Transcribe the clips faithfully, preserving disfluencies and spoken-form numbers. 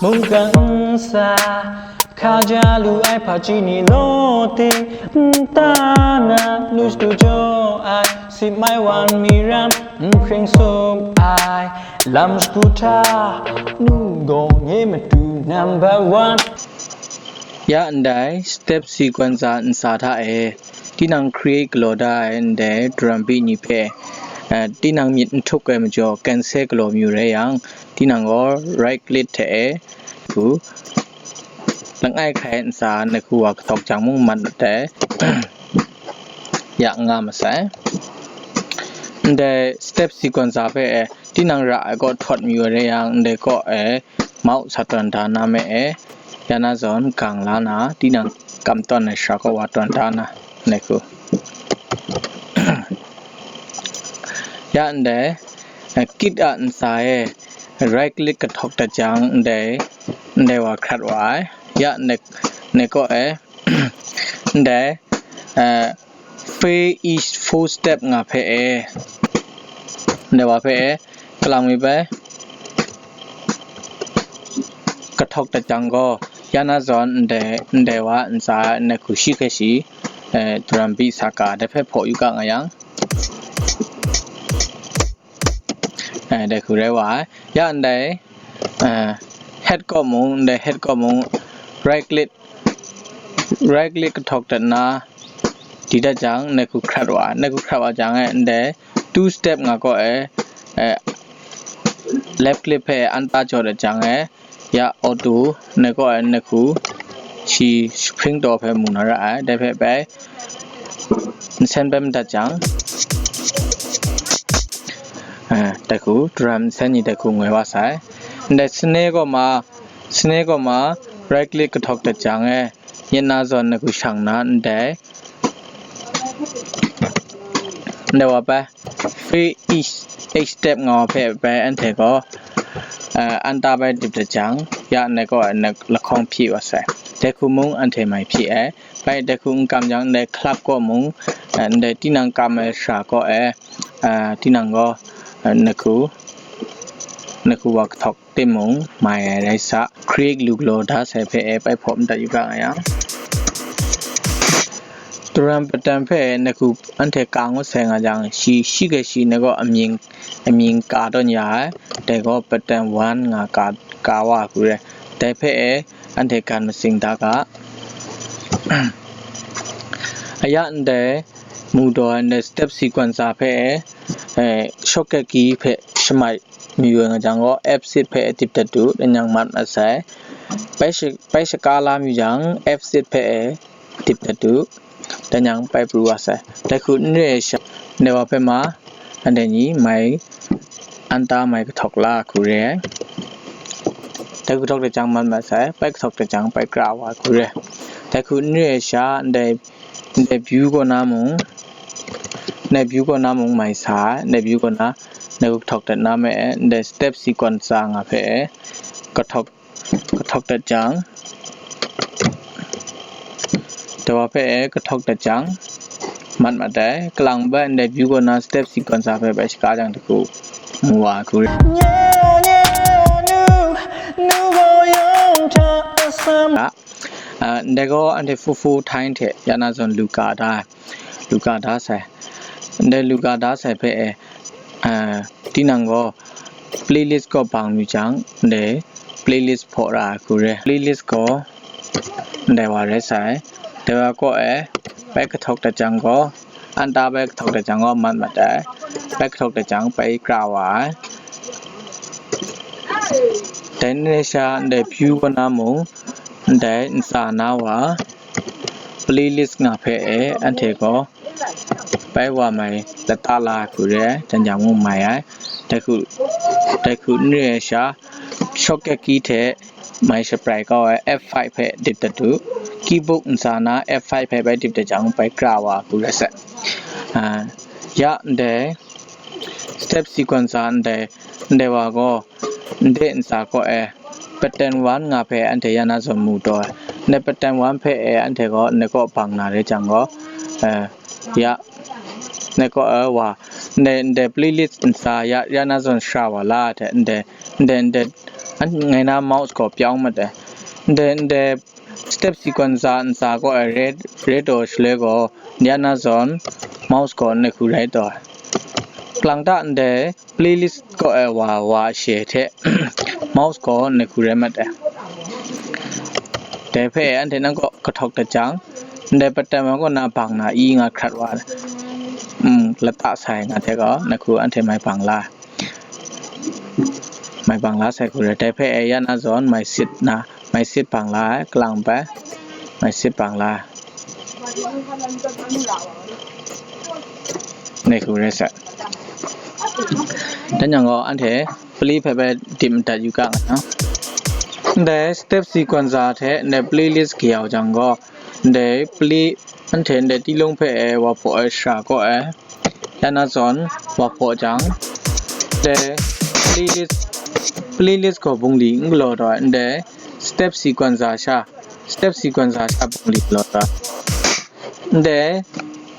မုန်ကံစာခါကြလူအိုက်ဖာချီနီလောတေတနာလူစတူဂျိုအိုက်စီမိုင်ဝမ်မီရမ်ခရင်ဆိုအိုက်လမ်စကူတာနူဂောငေမတူနံပါတ်ဝမ် Ya ndai step sequencer nsa hta e tinang create galaw da ai ndai drum beat ni hpe tinang myit n htuk ai majaw cancel galaw mayu rai yang, tinang gaw right click hte e hku langai hkai nsa na hku wa kahtawk jang mung mat mat ai. Ya nga masai. Ndai step sequencer hpe e tinang ra ai kaw htawt mayu ai rai yang, ndai kaw e mau sa tawn da na me e, ya na zawn gang la na tinang kam tawn ai shara kaw wa tawn da na, ndai hku. Ya ndai kit a nsa e right click kahtawk dat jang, ndai ndai wa hkrat wa ai. Ya ndai kaw e ndai Fail each four step nga hpe e, ndai wa hpe e, kalang mi bai kahtawk dat jang gaw, ya na zawn ndai wa ntsa ai na hku shi hkrai shi drum beat sa ka, dai hpe hpaw yu ga nga yang, dai hku rai wa ai. Ya ndai head kaw mung, ndai head kaw mung right click right click kahtawk dat na di dat jang, ndai hku hkrat wa, ndai hku hkrat wa jang e, ndai two step nga kaw e, left click hpe an ta jaw dat jang e, ya auto ndai kaw e, ndai hku shi spring taw hpe mu na ra ai, dai hpe bai nsen bai madat jang, dai hku drum nsen ni dai hku ngoi wa sai. Ndai snare kaw ma, snare kaw ma right click kahtawk dat jang e, yin na zawn na hku shang na ndai, ndai wa bai fail each step nga wa hpe bai anhte gaw an ta bai dip dat jang, ya ndai kaw lahkawng hpyi wa sai. Dai hku mung anhte mai hpyi ai. Bai dai hku n kam jang, ndai club kaw mung, ndai tinang kam ai shara kaw e, tinang gaw na hku, na hku wa kahtawk timung mai ai rai sa, create lu galaw da sai hpe e bai hpaw madat yu ga nga yang, drum pattern hpe na hku anhte ka ngut sai nga jang, shi shi hkrai shi na gaw amying amying ka tawn ya ai, dai gaw pattern one nga ka, ka wa hku re, dai hpe e anhte gan matsing da ga. Aya ndai mu daw ai ndai step sequencer hpe e, shortcut key hpe shamai mayu ai nga jang gaw, F six hpe e dip dat du, dan yang mat mat sai. Bai shaka la mayu jang, F six hpe e dip dat du, dan yang bai pru wa sai. Dai hku n re ai sha, ndai wa hpe ma, anhte ni mai an ta mai kahtawk la hku re ai. Dai hku htawk dat jang mat mat sai, bai kahtawk dat jang bai kra wa hku re ai. Dai hku n re ai sha, ndai, ndai byu kaw na mung, ndai byu kaw na mung mai sa ai, ndai byu kaw na, ndai hku kahtawk dat na me e, ndai step sequencer nga hpe e, kahtawk, kahtawk dat jang, dai wa hpe e kahtawk dat jang, mat mat ai, kalang bai ndai byu kaw na step sequencer hpe bai shaka jang dai hku mu wa hku re. Ndai gaw anhte four four time hte ya na zawn lu ka da ai, lu ka da sai. Ndai lu ka da sai hpe e, tinang gaw playlist kaw bang yu jang, ndai playlist hpaw ra ai hku re. Playlist gaw ndai wa rai sai. Dai wa kaw e bai kahtawk dat jang gaw, an ta bai kahtawk dat jang gaw mat mat ai. Bai kahtawk dat jang bai kra wa ai. Dai n re ai sha, ndai byu kaw na mung, ndai ntsa na wa, playlist nga hpe e, anhte gaw bai wa mai lata la ai hku re ai, jan jang mung mai ai. Dai hku, dai hku n re ai sha, shortcut key hte mai shaprai kau ai F five hpe dip dat du. Keyboard ntsa na F five hpe bai dip dat jang, bai kra wa hku re sai. Ya ndai step sequencer ndai, ndai wa gaw, ndai ntsa kaw e, pattern one nga hpe anhte ya na zawn mu taw ai. Ndai pattern one hpe e anhte gaw, ndai kaw bang na re jang gaw, ya, ndai kaw e wa, ndai, ndai playlist ntsa ya, ya na zawn shara wa la hte, ndai, ndai, ndai, an, ngai na mouse gaw pyawng mat ai. Ndai, ndai step sequencer ntsa gaw ai re, re taw shaloi gaw, ya na zawn mouse gaw nehku rai taw ai. Kalang ta ndai playlist gaw ai wa, wa she hte mouse gaw nehku rai mat ai. Dai hpe anhte nang kaw kahtawk dat jang, ndai patam ai kaw na bang na i nga hkrat wa, mm, lata sai nga hte gaw, nehku anhte mai bang la. Mai bang la sai hku re. Dai hpe e ya na zawn mai sit na, mai sit bang la ai, kalang bai, mai sit bang la ai. Nehku re sai. Dan yang gaw, anhte pali hpe bai dim dat yu ga nga na. Ndai step sequencer hte ndai playlist kayau jang gaw, ndai pali, anhte ndai tilung hpe e wa hpaw ai shara kaw e, ya na zawn wa hpaw jang, ndai playlist, playlist gaw bungli n galaw taw ai, ndai step sequencer sha, step sequencer sha bungli galaw taw ai. Ndai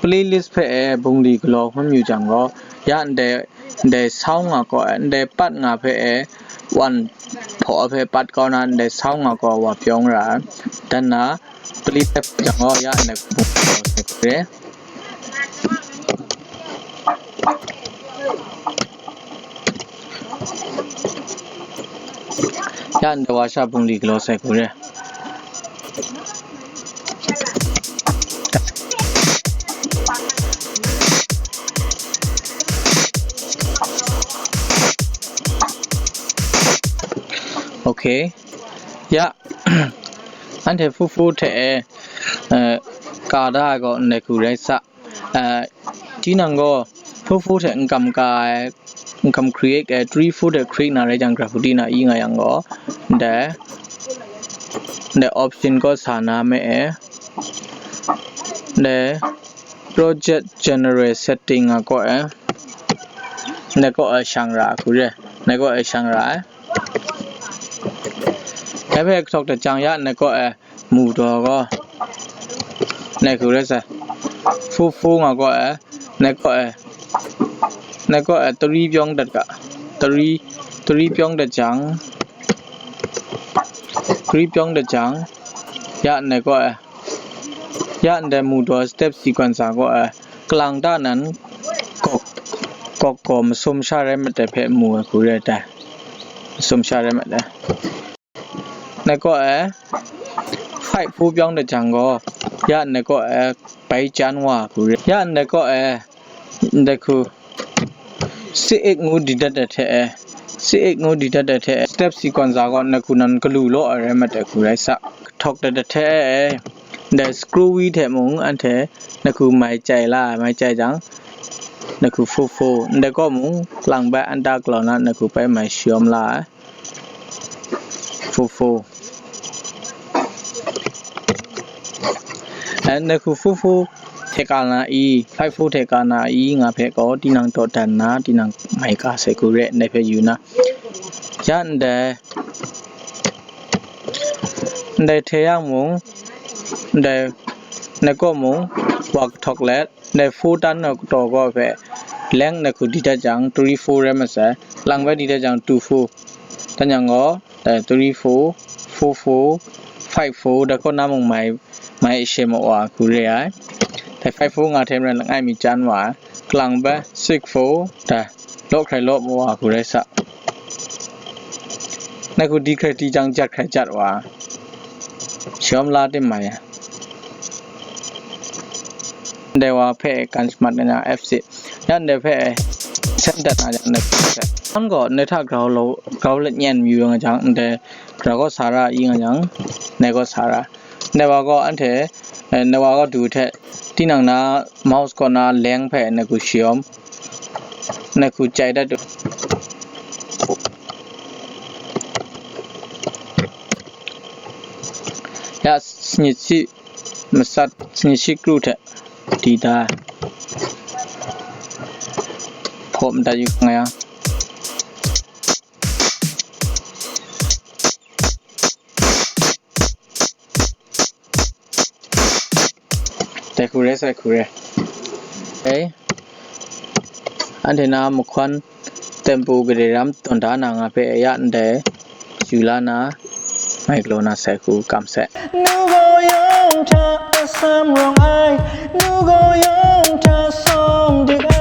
playlist hpe e bungli galaw hkrum yu jang gaw, ya ndai, ndai sound nga kaw ai, ndai pat nga hpe e wan hpaw ai hpe pat kau na ndai sound nga kaw wa pyawng ra ai. Dan na, playlist hpe jang gaw, ya ndai bungli galaw hkrum re. Ya ndai wa sha bungli galaw sai hku re. Okay. Ya, anhte fufu hte e, eh, ka da ai gaw ndai hku rai sa. Eh, tinang gaw, fufu hte n kam ka ai, n kam create ai, three four hte create na rai jang, graffiti na i nga yang gaw, ndai, ndai option gaw sa na me e, ndai project general setting a kaw e, ndai kaw e shang ra hku re, ndai kaw e shang ra ai. Dai hpe kahtawk dat jang ya, ndai kaw e, mu taw gaw, nehku rai sai. Fufu nga gaw e, nehku e, nehku e, three pyawng dat ga, three, three pyawng dat jang, three pyawng dat jang, ya nehku e, ya ndai mu taw step sequencer gaw e, kalang ta nan, kawk, kawk gaw masum sha rai mat ai hpe mu ai hku re ai, masum sha rai mat ai. Nehku e, five four pyawng dat jang gaw, ya nehku e, bai jan wa hku re. Ya nehku e, nehku, C X ngu di dat ai hte e, C X ngu di dat ai hte e, step sequencer gaw nehku nan galu law ai rai mat ai hku rai sa. Kahtawk dat ai hte e, ndai screw wheel hte mung anhte nehku mai chye la ai, mai chye jang, nehku fufu, ndai kaw mung lang bai an ta galaw na nehku bai mai shayawm la ai. Fufu. And nehku fufu hte ka na i, five four hte ka na i nga hpe gaw tinang dawdan na, tinang mai ka sai hku re, ndai hpe yu na. Ya ndai, ndai hte yang mung, ndai nehku mung, wa kahtawk let, ndai four tan na taw gaw hpe, length nehku di dat jang, three four rai masai, lang bai di dat jang, two four. Dan yang gaw, eh, three four, four four, five four, dai kaw na mung mai, mai she ma wa hku re ai. Dai five four nga hte maren langai mi jan wa ai. Kalang bai, six four, dai, law hkrai law ma wa hku rai sa. Nehku di hkrai di jang, jat hkrai jat wa ai. Shawm la tim mai ai. Ndai wa hpe kan shamat na F six. Ya ndai hpe sen dat na jang, ndai hpe sen. An gaw ndai hta grau law, grau lanyan mayu nga jang, ndai grau gaw sa ra i nga jang, ndai gaw sa ra. Ndai wa gaw anhte, eh, ndai wa gaw du hte, tinang na mouse kaw na length hpe nehku shayawm, nehku chye dat u. Ya, sanyit shi, masat sanyit shi kru hte di da ai. Hpaw madat yu nga yang. Dai hku re, sai hku re. Okay. Anhte na mahkawn tempu gade ram tawn da na nga hpe ya ndai yu la na, mai galaw na sai hku kam sai. Nu gaw yawng hta atsam rawng ai, nu gaw yawng hta sawng dik ai.